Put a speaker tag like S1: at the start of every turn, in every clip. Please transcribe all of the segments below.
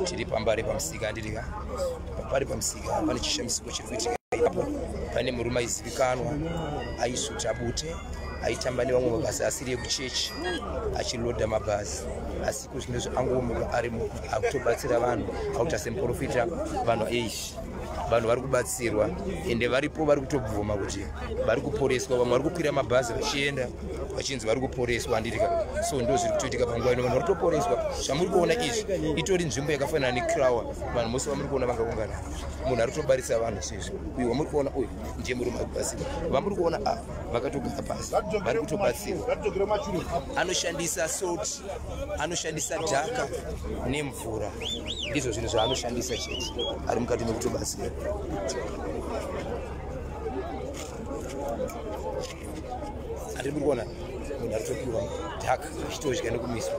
S1: Tiri paMbare pamusika, handitika pari pamusika pane chishamisiko chiri kuitika ipapo. Pane murume aizivikanwa aisvuta bute, aitamba nevamwe mabasa asiri ekuchechi, achilodha mabhazi, asi iko zvinezvi angomuka ari akutobatsira vanhu, akuita semuprofita. Vanhu eish, vanhu vari kubatsirwa, ende varipo vari kutobvuma kuti vari kuporeswa. Vamwe vari kukwira mabhazi vachienda vachinzi vari kuporeswa, handitika. So ndo zviri kutoitika panguva ino, vanhu vari kutoporeswa. Zvamuri kuona izvi itori nzvimbo yakafanana necrower. Vanhu mose vamuri kuona vangaungana, munhu ari kutobarisa vanhu sezvo. Uyu wamuri kuona uyu ndiye murume ari kubatsirwa. Vamuri kuona ava vakatogara pasi vari kutobatsirwa. Anoshandisa salt, anoshandisa dhaka nemvura, ndizvo zvinhu zvaanoshandisa chete. Ari mukati mekutobatsira. Andiri muri kuona munhu ari kutopiwa dhaka achitodya nekumiswa.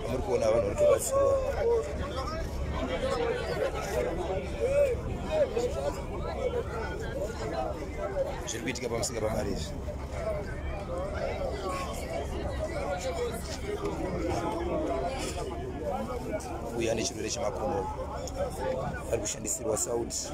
S1: Muri kuona vanhu vari kutobatsirwa. Zviri kuitika pamusika paMbare izvi. Uyu ane chirwere chemakumbo, ari kushandisirwa sauti.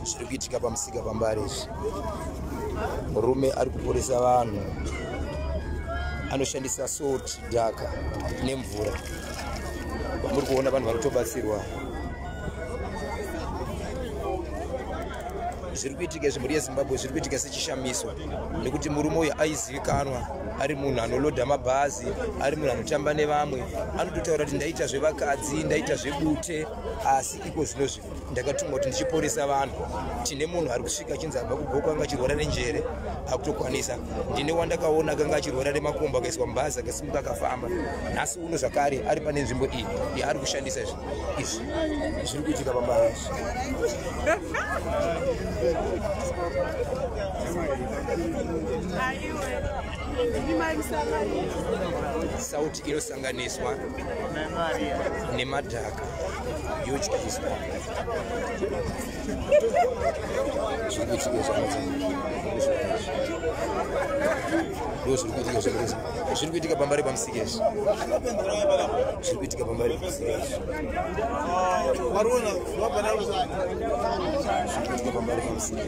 S1: Zviri kuitika pamusika paMbare izvi. Murume ari kuporesa vanhu, anoshandisa salt, dhaka nemvura. Vamuri kuona vanhu vari kutobatsirwa. Zviri kuitika izvi, mhuri yeZimbabwe, zviri kuitika sechishamiso, nekuti murume uyu aizivikanwa ari munhu anolodha mabhazi, ari munhu anotamba nevamwe, anototaura kuti ndaita zvevakadzi, ndaita zvebute, asi iko zvinozvi ndakatumwa kuti ndichiporesa vanhu. Tine munhu ari kusvika achinzi abva kuGoko, anga achirwara nenjere, akutokwanisa. Ndine wandakaona akanga achirwara nemakumbo, akaiswa mubhazi, akasimuka akafamba. Nhasi uno zvakare ari pane nzvimbo iyi yaari kushandisa. Izvi izvi zviri kuitika paMbare izvi. Sauti inosanganiswa nemadhaka yotyiswa. Zviri kuitika ndo zviri kuitika, zviri kuitika paMbare pamusika izvi. Zviri kuitika paMbare pamusika izvi. Zviri kuitika paMbare pamusika.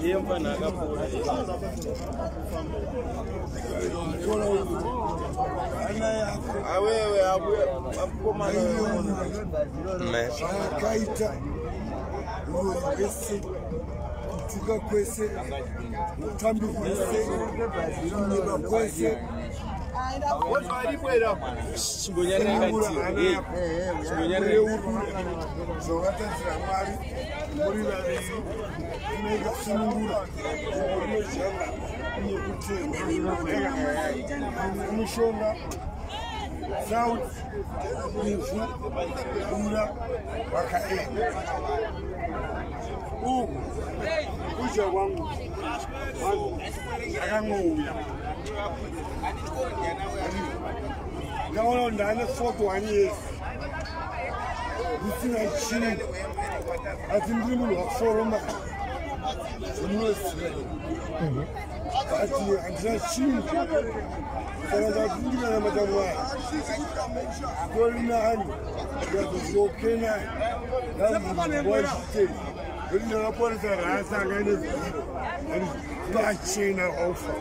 S2: Iye mfana akapora.
S3: Awewe akomana.
S4: Zvakaita uroyi hwese, kutuka kwese, utambi hwese, kunyeba kwese. Zvakatadzira Mwari muri vaviri, inoikasunungura rinojanga nekutenda mushonga, south, ivhu, ura wakaenda uku. Kudya kwangu ndakangouya, ndaona kuti ndane 41 years ndisina chinhu, asi ndiri munhu wakuforoma zvemunoziva, but handina chinhu. Saka ndati ndinganamata Mwari tori nani, ndikazozioke naye ndazwachitei kuti ndakaporesa rasa angaine ziro pachena ofa.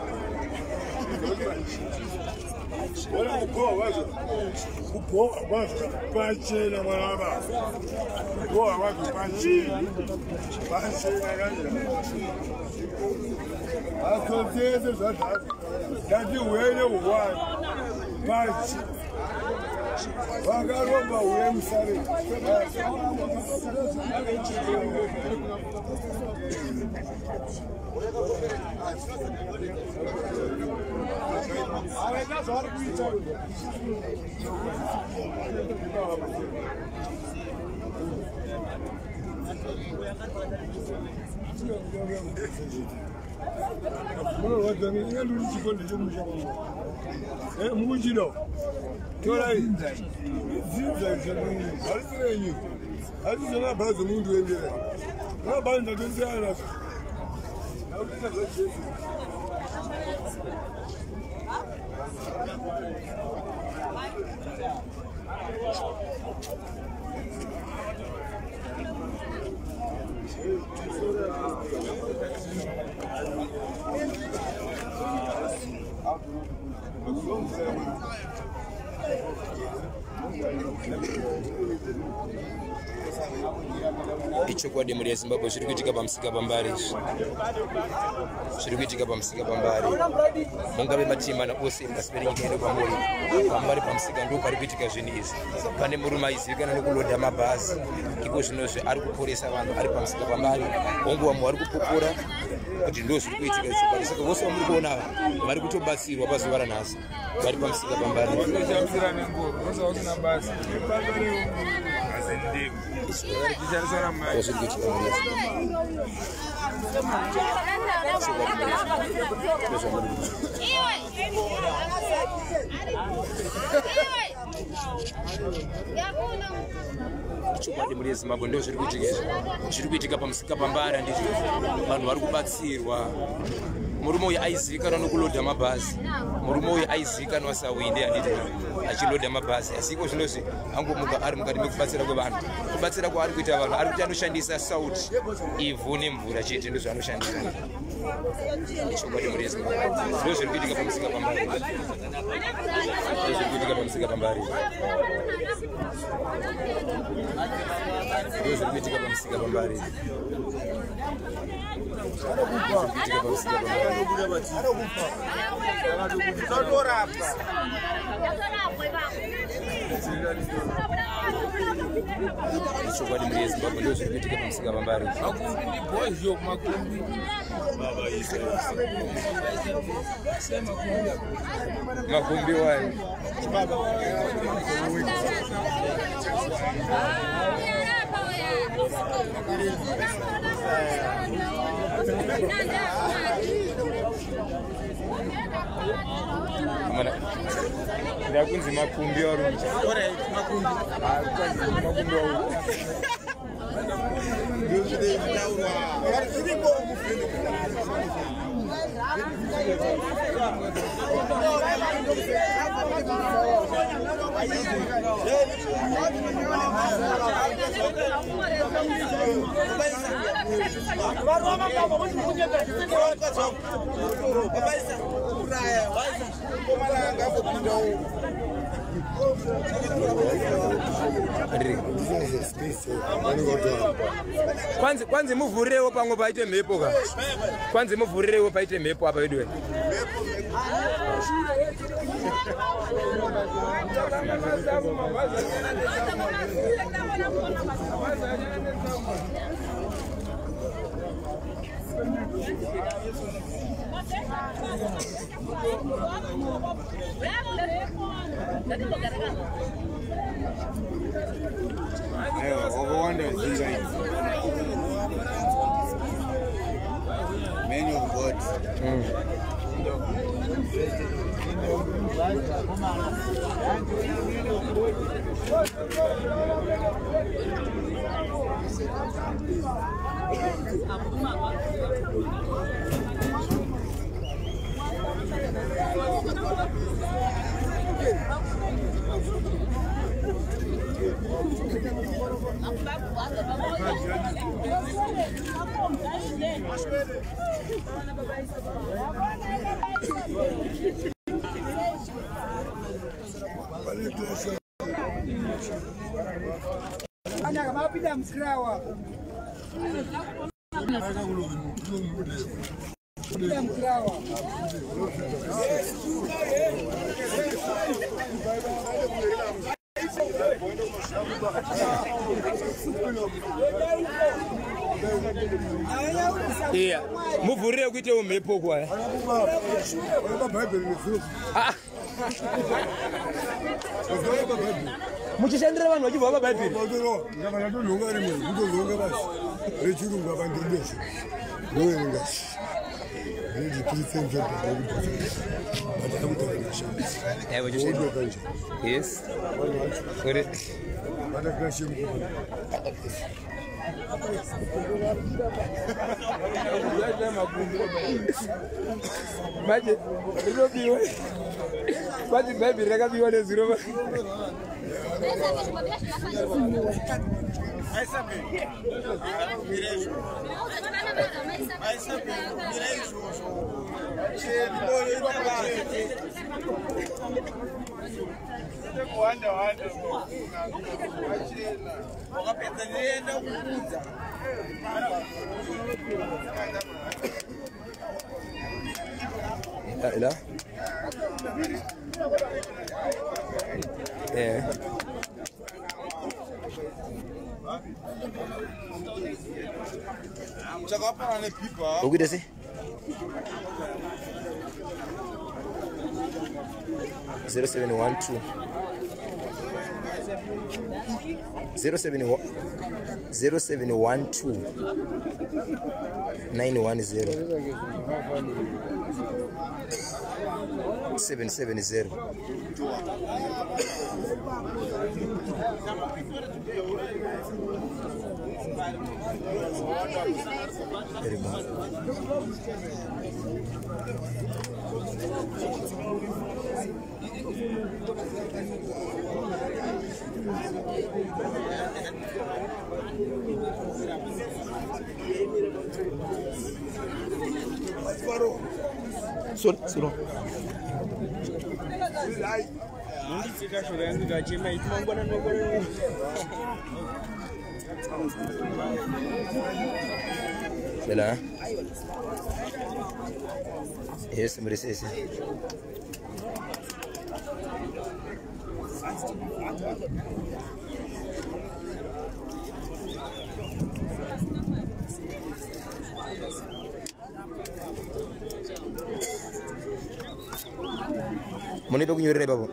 S4: Ona kubohwa kwazvo, kubohwa kwazvo pachena, mwana wababa, kubohwa kwazvo pachena, pachena kanje. Asotsese zvazvazvo, ndati hwene hwani pachi vakaromba huye musare.
S1: Ichokwadi mhuri yeZimbabwe zviri kuitika pamusika pambari izvi. Zviri kuitika pamusika pambari. Mungave matimana ose pasi penyika ino kwamuri. Pambari pamusika ndipo pari kuitika zvinhu izvi. Pane murume aizivikanwa nekuloda mabhazi. Iko zvinozvi ari kuporesa vanhu ari pamusika pambari. Hongu vamwe vari kupupura kuti ndo zviri kuitika chokwadi. Saka vose vamuri kuona ava vari kutobatsirwa pazuva ranhasi. Vari pamusika pambari. Chokwadi mhuri yeZimbabwe ndo zviri kuitika izvi. Zviri kuitika pamusika pambari handiti vanhu vari kubatsirwa. Murume uyu aizivikanwa nokuloda mabhazi. Murume uyu aizivikanwa sawinde handiti achiloda mabhazi. Asi iko zvinozvi angomuka ari mukati mekubatsira kwevanhu. Kubatsira kwaari kuita vanhu ari kuti anoshandisa sauti, ivhu nemvura chete ndo zvaanoshandisa. Chokwadi mhuri yeZimbabwe ndo zviri kuitika pamusika pambari. Ndo zviri kuitika pamusika pambari. Ndo zviri kuitika pamusika pambari. Chokwadi mhuri yeZimbabwe ndo zviri kuitika pamusika pambari.
S3: Makumbi ndi boys yo makumbi.
S1: Makumbi wayo. Ndakunzi makumbi warume.
S3: Alright, makumbi.
S1: Makumbi warume. Kwanzi kwanzi muvhurirewo pamwe paite mhepo ka. Kwanzi muvhurirewo paite mhepo apa veduwe.
S2: Man of God.
S1: Iya, muvhurire kuite mhepo kwa. Ah. Muchishandira vanhu vachibva pabhaibheri.
S4: Ndakatonhonga rimwe kutonhonga basi rechirungu akandibesha ndoverenga
S1: Yes. Manje rinobiwa manje bhaibheri rakabiwa nezuro. لا ايه ukuita sei 0712 0712 910 770. Very bad. Sorry, sorry. Bela. Yes, muri sese. Munipe kunyorera ipapo.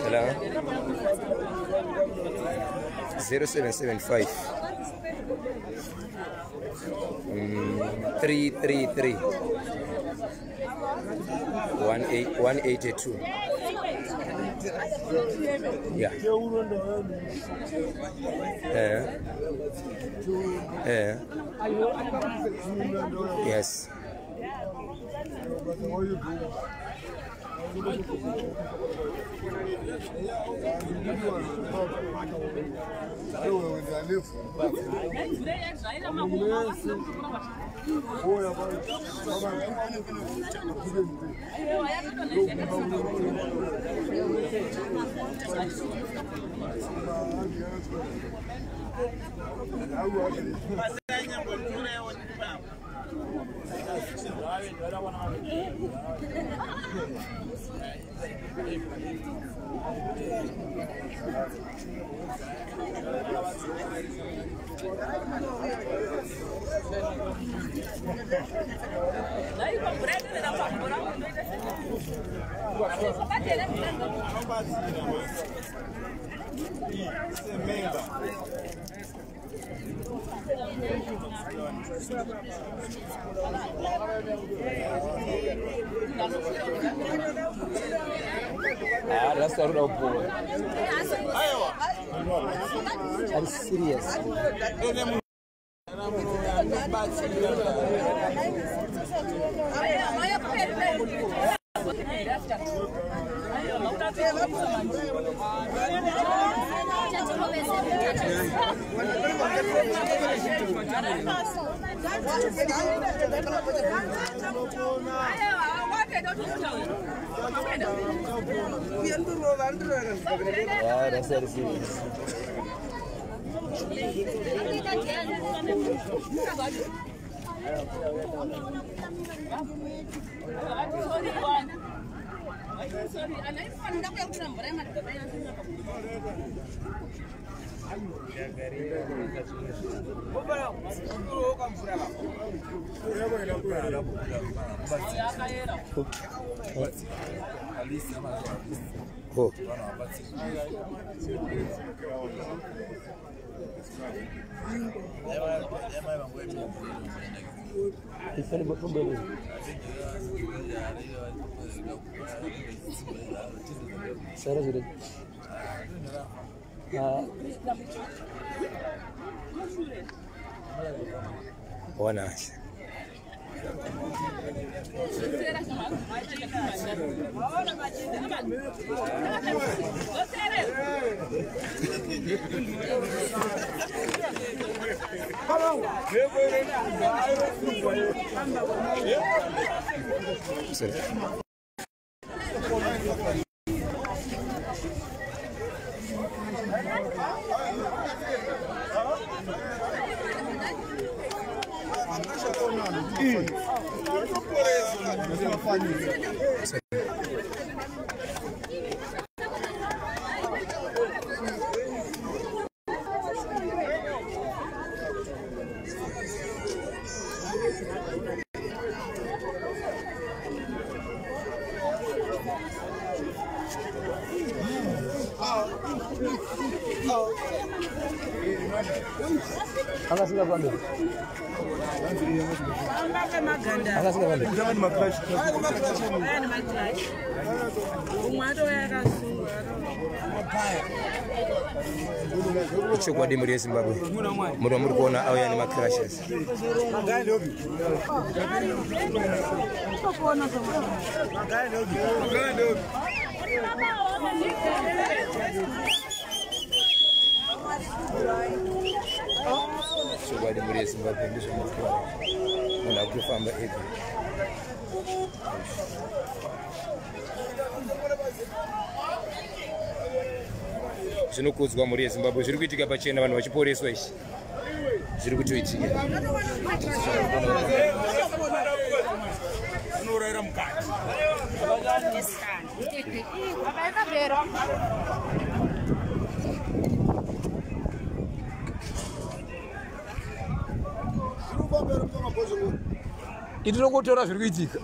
S1: Hello. 0775 333 182. Yeah. Yes. Are you serious? Yeah, that's very serious. Oh. Ona. Chokwadi muri yeZimbabwe muri wamuri kuona auya nemacrashes. Chokwadi muri yeZimbabwe ndizvo munhu akutofamba ega. Zvinokudzwa mhuri yeZimbabwe zviri kuitika pachena, vanhu vachiporeswa izvi zviri kutoitika. Itinongotora zviri kuitika.